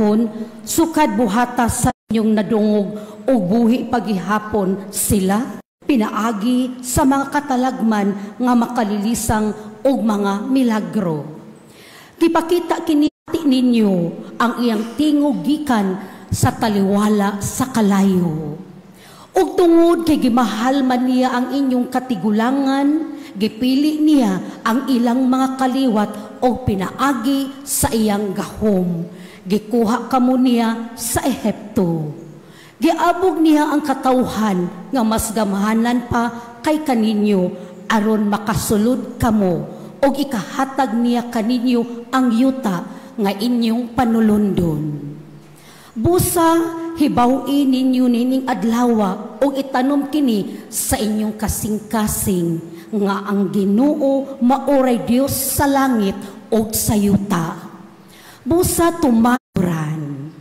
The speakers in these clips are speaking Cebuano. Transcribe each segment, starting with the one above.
panahon sukad buhata sa inyong nadungog ug buhi pagihapon sila pinaagi sa mga katalagman nga makalilisang ug mga milagro. Gipakita kini ninyo ang iyang tingog gikan sa taliwala sa kalayo. Ug tungod kay gimahal man niya ang inyong katigulangan, gipili niya ang ilang mga kaliwat og pinaagi sa iyang gahom. Gikuha kamo niya sa Ehipto. Giabog niya ang katawhan nga mas gamhanan pa kay kaninyo aron makasulod kamo og ikahatag niya kaninyo ang yuta nga inyong panulundon. Busa hibaw-i ninyo nining adlawa ug itanom kini sa inyong kasing-kasing nga ang Ginoo maoray Dios sa langit ug sa yuta. Busa tumaran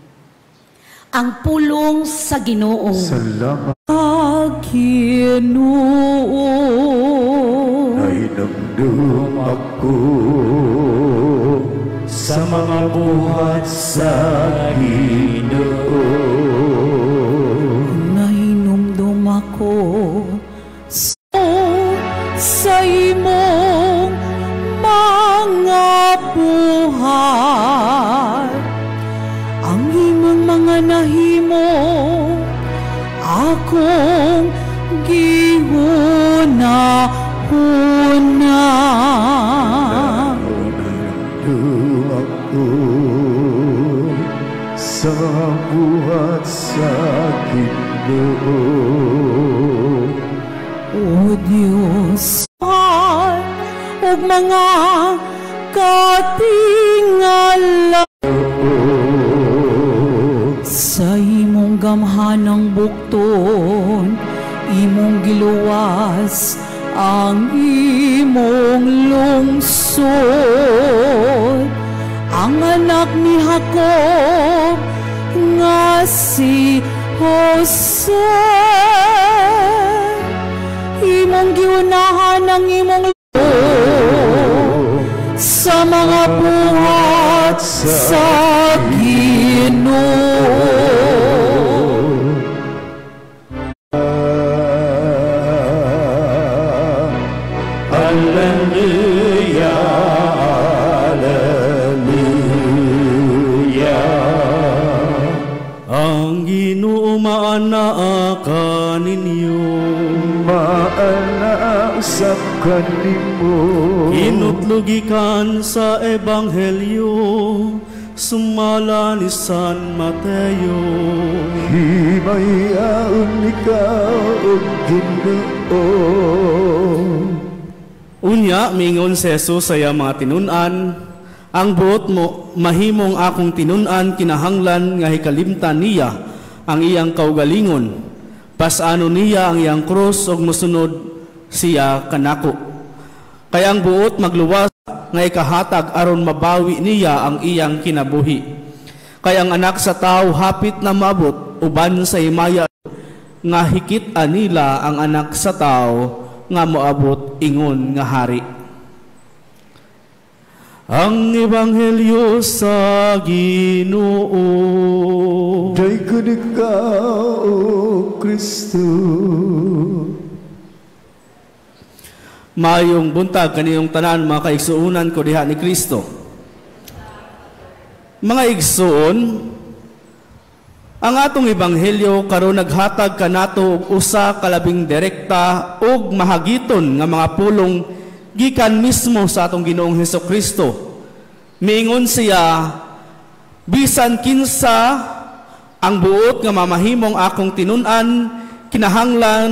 ang pulong sa Ginoo. Salamat. Ginoo. Nahinumdum ako sa mga buhat sa Ginoo. Nahinumdum ako sa imong mga buhat, ang imong mga nahimo akong gihuna-huna. Nahinumdum ako sa mga buhat sa Ginoo. O Dios, ug mga katingala sa imong gamhanang bukton, imong giluwas ang imong lungsod, ang anak ni Jacob nga si Jose. Imong giunahan ang imong sa mga buhat sa Ginoo. Alleluia, Alleluia. Ang Ginoo maanaa kaninyo. Maana usab kanimo. Hinutlo gikan sa Ebanghelyo sumala ni San Mateo. Himayaon ikaw, O Ginoo. Unya miingon si Jesus sa iyang mga tinun-an, "Ang buot mo mahimong akong tinun-an kinahanglan nga hikalimtan niya ang iyang kaugalingon. Pas-ano niya ang iyang krus ug mosunod siya kanako. Kay ang buot magluwas nga ikahatag aron mabawi niya ang iyang kinabuhi. Kay ang Anak sa Tawo hapit na maabot uban sa himaya nga hikit anila ang Anak sa Tawo nga moabot ingon nga hari." Ang Ebanghelyo sa Ginoo. Daygon ikaw, O Kristo. Mayong buntag kaniyong tanan, mga kaigsuonan ko diha ni Kristo. Mga igsuon, ang atong ebanghelyo karon naghatag kanato og usa ka labing direkta ug mahagiton nga mga pulong gikan mismo sa atong Ginoong Hesukristo. Miingon siya, "Bisan kinsa ang buot nga mamahimong akong tinun-an, kinahanglan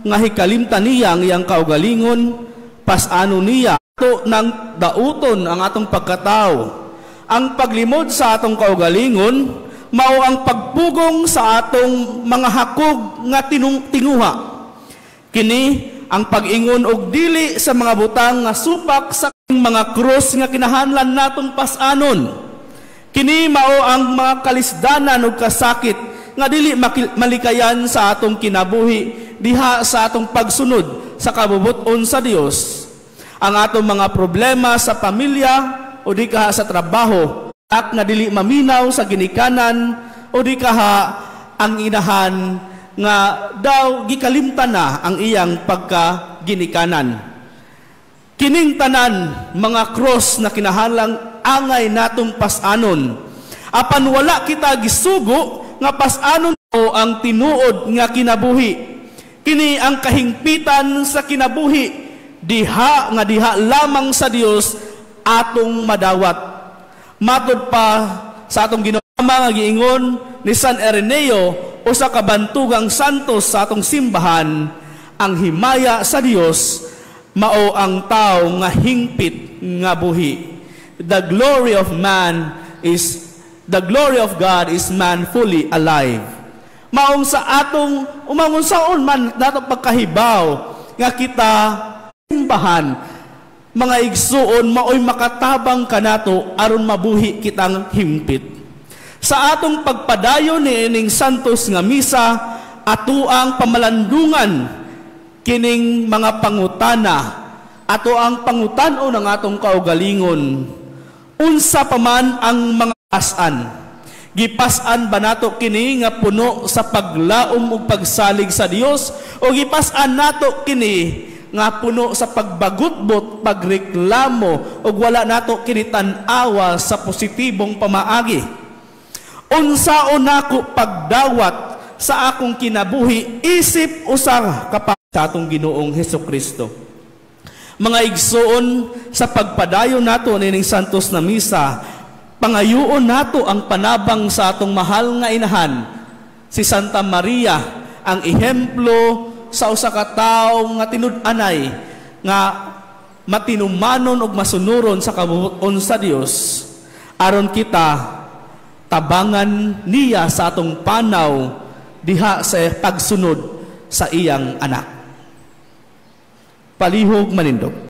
nga hikalimtan niya ang iyang kaugalingon, pas-ano niya." Ato nang dauton ang atong pagkatao. Ang paglimod sa atong kaugalingon mao ang pagpugong sa atong mga hakog nga tinguha. Kini ang pag-ingon og dili sa mga butang nga supak sa mga krus nga kinahanglan natong pas-anon. Kini mao ang mga kalisdanan ug kasakit nga dili malikayan sa atong kinabuhi diha sa atong pagsunod sa kabubut-on sa Dios. Ang atong mga problema sa pamilya o di kaha sa trabaho, Nga dili maminaw sa ginikanan o di kaha ang inahan nga daw gikalimtan na ang iyang pagkaginikanan. Kining tanan mga cross na kinahalang angay natong pasanon. Apan wala kita gisugo nga pasanon o ang tinuod nga kinabuhi. Kini ang kahingpitan sa kinabuhi diha nga diha lamang sa Dios atong madawat. Matod pa sa atong Ginoo nga giingon ni San Ireneo, usa ka bantugang santos sa atong simbahan, ang himaya sa Dios mao ang tao nga hingpit nga buhi. The glory of man is the glory of God is man fully alive. Maong sa atong umangon saon man nato pagkahibaw nga kita simbahan, mga igsuon, maoy makatabang kanato aron mabuhi kitang himpit. Sa atong pagpadayon ni ining santos nga misa, ato ang pamalandungan kining mga pangutana, ato ang pangutan-on ang atong kaugalingon. Unsa pa man ang mga pasan? Gipasan ba nato kini nga puno sa paglaom ug pagsalig sa Dios, o gipasan nato kini nga puno sa pagbagutbot, pagreklamo, ug wala nato kini tan-awa sa positibong pamaagi? Unsaon nako pagdawat sa akong kinabuhi isip usa ka sa atong Ginoong Hesus Kristo? Mga igsuon, sa pagpadayon nato nining santos na misa, pangayuon nato ang panabang sa atong mahal nga inahan, si Santa Maria, ang ehemplo sa usa ka tawo nga tinud-anay nga matinumanon ug masunuron sa kabuoton sa Dios, aron kita tabangan niya sa atong panaw diha sa pagsunod sa iyang anak. Palihog manindog.